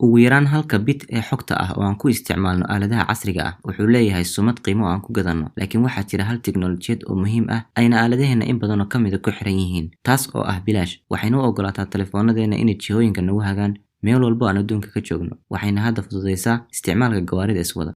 Ugu yaraan halka bit ee xogta ah oo aan ku isticmaalno aaladaha casriga ah wuxuu leeyahay sumad qiimo oo aan ku gadanno, laakiin waxaa jira hal tiknoolajiyad oo muhiim ah ayna aaladaheena in badan oo ka mid ah ku xiran yihiin, taas oo ah bilaash. Waxayna u ogolaataa taleefannadeena inay jihooyinka nagu hagaan meel walba oo aan adduunka ka joogno, waxayna hadda fududeysaa isticmaalka gawaarida iswada.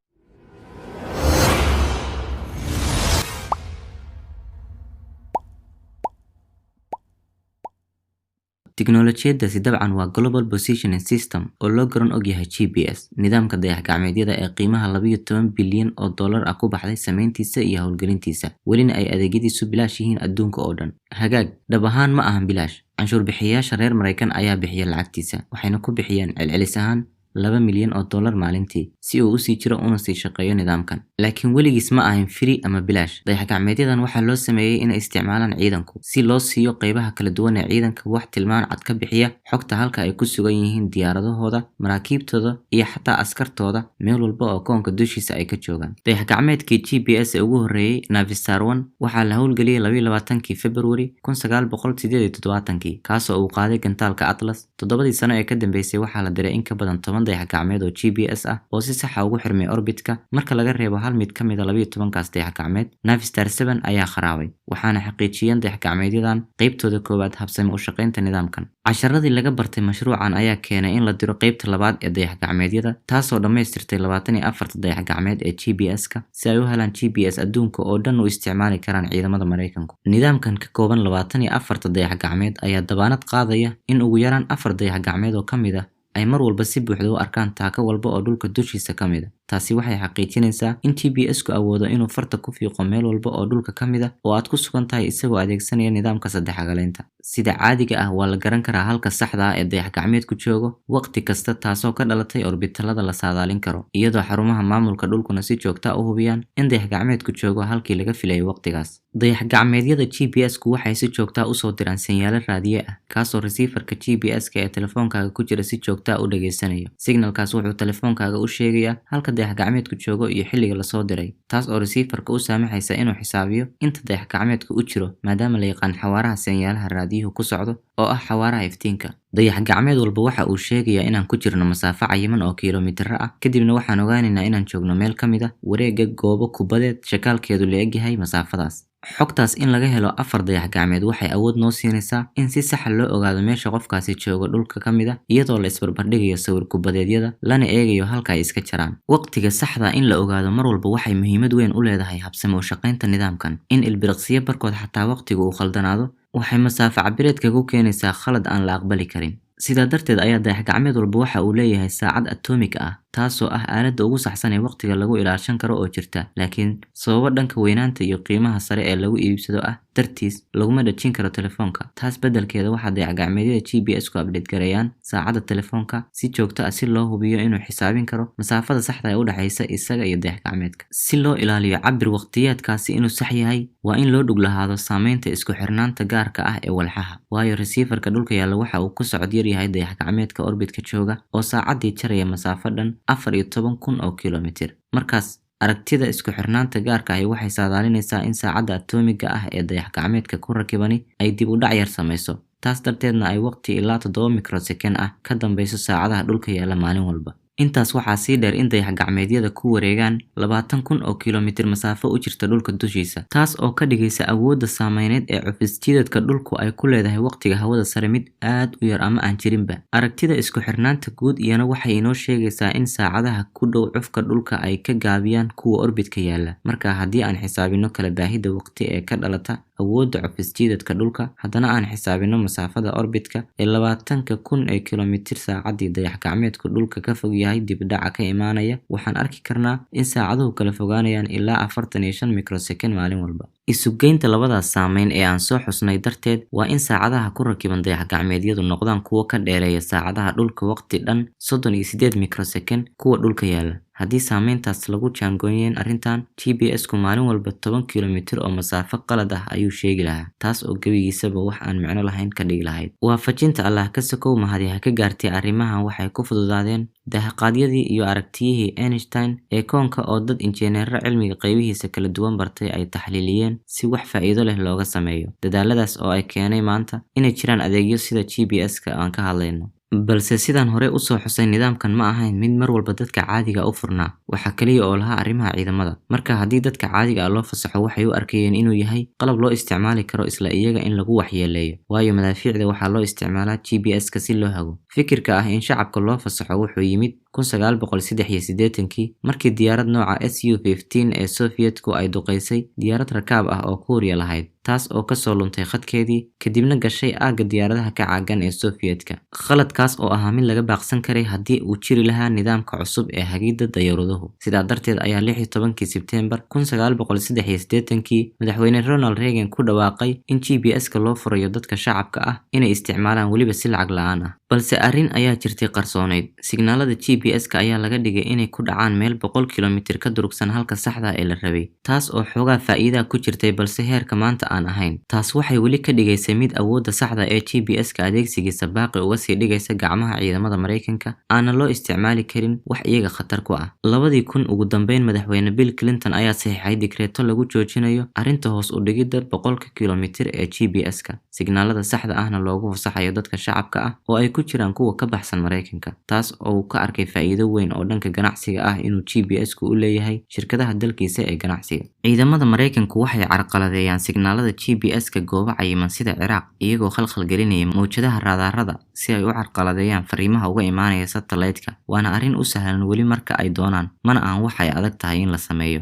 Tiknoolajiyadaasi dabcan waa Global Positioning System oo loo garan og yahay GPS, nidaamka dayax-gacmeedyada ee qiimaha 12 bilyan oo dollar ah ku baxday samayntiisa iyo hawlgelintiisa, welina ay adeegyadiisu bilaash yihiin adduunka oo dhan. Hagaag, dhab ahaan ma ahan bilaash. Canshuur bixiyeyaasha reer Mareykan ayaa bixiya lacagtiisa, waxayna ku bixiyaan celcelis ahaan 2 milyan oo dollar maalintii si uu u sii jiro una sii shaqeeyo nidaamkan. Laakiin weligiis ma ahayn free ama bilaash. Dayax-gacmeedyadan waxaa loo sameeyay inay isticmaalaan ciidanku, si loo siiyo qaybaha kala duwan ee ciidanka wax tilmaan cad ka bixiya xogta halka ay ku sugan yihiin diyaaradahooda, maraakiibtooda iyo xataa askartooda meel walba oo koonka dushiisa ay ka joogaan. Dayax-gacmeedkii GPS ee ugu horreeyay, Navistar 1, waxaa la hawlgeliyay 22kii February 1978, kaasoo uu qaaday gantaalka Atlas. 7dii sano ee ka dambeysay waxaa la diray in ka badan 10 dayax-gacmeed oo GPS ah oo si sax ah ugu xirmay orbitka. Marka laga reebo hal mid ka mid ah 12kaas dayax-gacmeed, Navistar 7 ayaa kharaabay, waxaana xaqiijiyeen dayax-gacmeedyadan qaybtooda koowaad habsami u shaqeynta nidaamkan. Casharadii laga bartay mashruucan ayaa keenay in la diro qaybta labaad ee dayax-gacmeedyada, taasoo dhammaystirtay 24ta dayax-gacmeed ee GPS-ka si ay u helaan GPS adduunka oo dhan u isticmaali karaan ciidamada Mareykanku. Nidaamkan ka kooban 24ta dayax-gacmeed ayaa dabaanad qaadaya in ugu yaraan 4 dayax-gacmeed oo ka mid ah ay mar walba si buuxda u arkaan taako walba oo dhulka dushiisa ka mid ah. Taasi waxay xaqiijinaysaa in GPS-ku awoodo inuu farta ku fiiqo meel walba oo dhulka ka mid ah oo aad ku sugan tahay isagoo adeegsanaya nidaamka saddex-xagaleynta. Sida caadiga ah waa la garan karaa halka saxda ah ee dayax-gacmeedku joogo waqti kasta, taasoo ka dhalatay orbitallada la saadaalin karo, iyadoo xarumaha maamulka dhulkuna si joogto ah u hubiyaan in dayax-gacmeedku joogo halkii laga filayay waqtigaas. Dayax-gacmeedyada GPS-ku waxay si joogto ah usoo diraan sinyaalo raadiye ah, kaasoo receiver-ka GPS-ka ee telefoonkaaga ku jira si joogto ah u dhageysanayo. Signalkaas wuxuu telefoonkaaga u sheegayaa halka dayax-gacmeedku joogo iyo xilliga la soo diray, taas oo receiver-ka u saamaxaysa inuu xisaabiyo inta dayax-gacmeedku u jiro maadaama la yaqaan xawaaraha sinyaalaha raadiyuhu ku socdo oo ah xawaaraha iftiinka. Dayax-gacmeed walba waxa uu sheegayaa inaan ku jirno masaafo cayiman oo kiiloomitiro ah, kadibna waxaan ogaanaynaa inaan joogno meel ka mid ah wareegga goobo kubadeed shakaalkeedu la eg yahay masaafadaas. Xogtaas in laga helo 4 dayax-gacmeed waxay awood noo siinaysaa in si sax ah loo ogaado meesha qofkaasi joogo dhulka ka mid ah, iyadoo la isbarbardhigayo sawir kubadeedyada lana eegayo halka ay iska jaraan. Waqtiga saxda ah in la ogaado mar walba waxay muhiimad weyn u leedahay habsami u shaqeynta nidaamkan. In ilbiriqsiyo barkood xataa waqtigu uu khaldanaado waxay masaafo cabbireedka ku keenaysaa khalad aan la aqbali karin. Sidaa darteed ayaa dayax-gacmeed walba waxa uu leeyahay saacad atomic ah, taasoo ah aaladda ugu saxsan ee waqtiga lagu ilaashan karo oo jirta, laakiin sababo dhanka weynaanta iyo qiimaha sare ee lagu iibsado ah dartiis laguma dhajin karo telefoonka. Taas beddelkeeda waxaa dayax-gacmeedyada GPS-ku update gareeyaan saacadda telefoonka si joogto ah si loo hubiyo inuu xisaabin karo masaafada saxda ah ee u dhaxaysa isaga iyo dayax-gacmeedka. Si loo ilaaliyo cabbir waqtiyeedkaasi inuu sax yahay, waa in loo dhug lahaado saameynta isku xirnaanta gaarka ah ee walxaha, waayo receiver-ka dhulka yaalla waxa uu ku socod yar yahay dayax-gacmeedka orbitka jooga oo saacaddii jaraya masaafo dhan 14,000 oo kiiloomitir. Markaas aragtida isku xirnaanta gaarka ahi waxay saadaalinaysaa in saacadda atomiga ah ee dayax-gacmeedka ku rakibani ay dib u dhac yar samayso, taas darteedna ay waqti ilaa 7 microsecond ah ka dambeyso saacadaha dhulka yaalla maalin walba. Intaas waxaa sii dheer in dayax-gacmeedyada ku wareegaan 20,000 oo kiiloomitir masaafo u jirta dhulka dushiisa, taas oo ka dhigaysa awoodda saameyneed ee cufis-jiidadka dhulku ay ku leedahay waqtiga hawada sare mid aad u yar ama aan jirinba. Aragtida isku xirnaanta guud iyana waxay inoo sheegaysaa in saacadaha ku dhow cufka dhulka ay ka gaabiyaan kuwa orbitka yaalla. Marka haddii aan xisaabino kala baahida waqti ee ka dhalata awoodda cufis-jiidadka dhulka, haddana aan xisaabino masaafada orbitka ee 20,000 ee kiiloomitir saacaddii dayax-gacmeedku dhulka ka fog yahay dib u dhaca ka imaanaya, waxaan arki karnaa in saacaduhu kala fogaanayaan ilaa 45 microsecond maalin walba. Isu geynta labadaas saameyn ee aan soo xusnay darteed waa in saacadaha ku rakiban dayax-gacmeedyadu noqdaan kuwo ka dheereeya saacadaha dhulka waqti dhan 38 microsecond kuwa dhulka yaalla. Haddii saameyntaas lagu jaangooyeen arrintan, GPS-ku maalin walba 10 kiiloomitir oo masaafo qalad ah ayuu sheegi lahaa, taas oo gebigiisaba wax aan micno lahayn ka dhigi lahayd. Waafajinta Allah ka sokow mahadi ha ka gaartay arrimahan waxay ku fududaadeen dahaqaadyadii iyo aragtiyihii Einstein ee koonka oo dad injineerro cilmiga qaybihiisa kala duwan bartay ay taxliiliyeen si wax faa'iido leh looga sameeyo. Dadaalladaas oo ay keenay maanta inay jiraan adeegyo sida GPS-ka aan ka hadlayno. Balse sidaan hore u soo xusay, nidaamkan ma ahayn mid mar walba dadka caadiga u furnaa, waxaa kaliya oo lahaa arrimaha ciidamada. Marka haddii dadka caadiga ah loo fasaxo, waxay u arkayeen inuu yahay qalab loo isticmaali karo isla iyaga in lagu waxyeeleeyo, waayo madaafiicda waxaa loo isticmaalaa GPS-ka si loo hago. Fikirka ah in shacabka loo fasaxo wuxuu yimid 1983kii, markii diyaarad nooca Su-15 ee Sofiyeetku ay duqeysay diyaarad rakaab ah oo Kuuriya lahayd, taas oo kasoo luntay khadkeedii kadibna gashay aagga diyaaradaha ka caagan ee Sofiyeetka. Khaladkaas oo ahaa mid laga baaqsan karay haddii uu jiri lahaa nidaamka cusub ee hagidda dayuuraduhu. Sidaa darteed ayaa 16kii Sebteembar 1983kii madaxweyne Ronald Reagan ku dhawaaqay in GPS-ka loo furayo dadka shacabka ah inay isticmaalaan, weliba si lacag la'aan ah. Balse arrin ayaa jirtay qarsoonayd. Signaalada GPS-ka ayaa laga dhigay inay ku dhacaan meel 100 kilomitir ka durugsan halka saxda ah ee la rabay, taas oo xoogaa faa'iida ku jirtay balse heerka maanta aan ahayn. Taas waxay weli ka dhigaysay mid awoodda saxda ee GPS-ka adeegsigiisa baaqi uga sii dhigaysa gacmaha ciidamada Mareykanka, aana loo isticmaali karin wax iyaga khatar ku ah. 2000 ugu dambeyn, madaxweyne Bill Clinton ayaa saxiixay digreeto lagu joojinayo arrinta hoos u dhigidda 100ka kilomitir ee GPS-ka, signaalada saxda ahna loogu fasaxayo dadka shacabka ah oo ay ku jiraan kuwa ka baxsan Mareykanka, taas oo uu ka arkay faa'iido weyn oo dhanka ganacsiga ah inuu GPS-ku u leeyahay shirkadaha dalkiisa ee ganacsiga. Ciidamada Mareykanku waxay carqaladeeyaan signaalada GPS-ka goobo cayiman sida Ciraaq, iyagoo khalkhal gelinaya mowjadaha radaarada si ay u carqaladeeyaan fariimaha uga imaanaya satellite-ka, waana arrin u sahlan weli marka ay doonaan, mana ahan wax ay adag tahay in la sameeyo.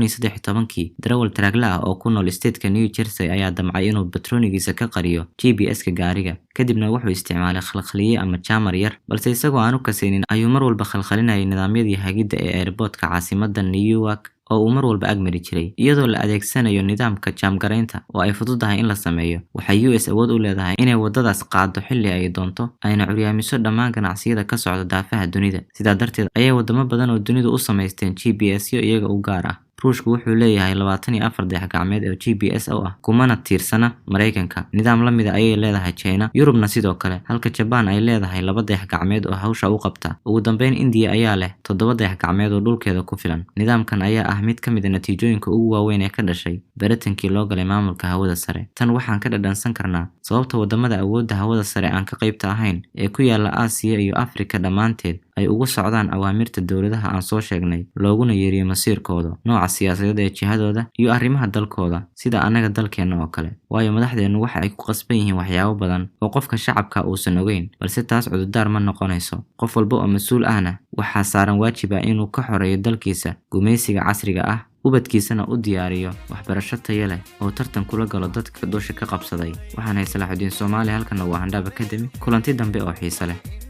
2013kii, darawal taraagla ah oo ku nool state-ka New Jersey ayaa damcay inuu batroonigiisa ka qariyo GPS-ka gaariga, kadibna wuxuu isticmaalay khalkhaliye ama jammer yar, balse isagoo aan u kasaynin ayuu mar walba khalkhalinayay nidaamyadii hagidda ee airport-ka caasimadda Newark oo uu mar walba agmari jiray. Iyadoo la adeegsanayo nidaamka jam-garaynta oo ay fududahay in la sameeyo, waxay US awood u leedahay inay waddadaas qaaddo xilli ay doonto, ayna curyaamiso dhammaan ganacsiyada ka socda daafaha dunida. Sidaa darteed ayay wadamo badan oo dunidu u samaysteen GPS-yo iyaga u gaar ah. Ruushku wuxuu leeyahay 24 dayax gacmeed oo GPS u ah, kumana tiirsana Mareykanka. Nidaam la mid ah ayay leedahay China, Yurubna sidoo kale, halka Japan ay leedahay laba dayax gacmeed oo hawsha u qabta. Ugu dambeyn, India ayaa leh 7 dayax gacmeed oo dhulkeeda ku filan. Nidaamkan ayaa ah mid ka mid ah natiijooyinka ugu waaweyn ee ka dhashay baritankii loo galay maamulka hawada sare. Tan waxaan ka dhadhansan karnaa sababta wadamada awoodda hawada sare aan ka qaybta ahayn ee ku yaala Aasiya iyo Afrika dhammaanteed ay ugu socdaan awaamirta dowladaha aan soo sheegnay, looguna yeeriyo masiirkooda, nooca siyaasadeed ee jihadooda iyo arrimaha dalkooda, sida annaga dalkeenna oo kale. Waayo madaxdeennu waxa ay ku qasban yihiin waxyaabo badan oo qofka shacabka uusan ogeyn, balse taas cudurdaar ma noqonayso. Qof walba oo mas'uul ahna waxaa saaran waajib ah inuu ka xoreeyo dalkiisa gumaysiga casriga ah, ubadkiisana u diyaariyo waxbarasho tayo leh oo tartan kula galo dadka dusha ka qabsaday. Waxaan ahay Salaaxudiin Soomaali, halkana waa Handhaab Academy. Kulanti dambe oo xiiso leh.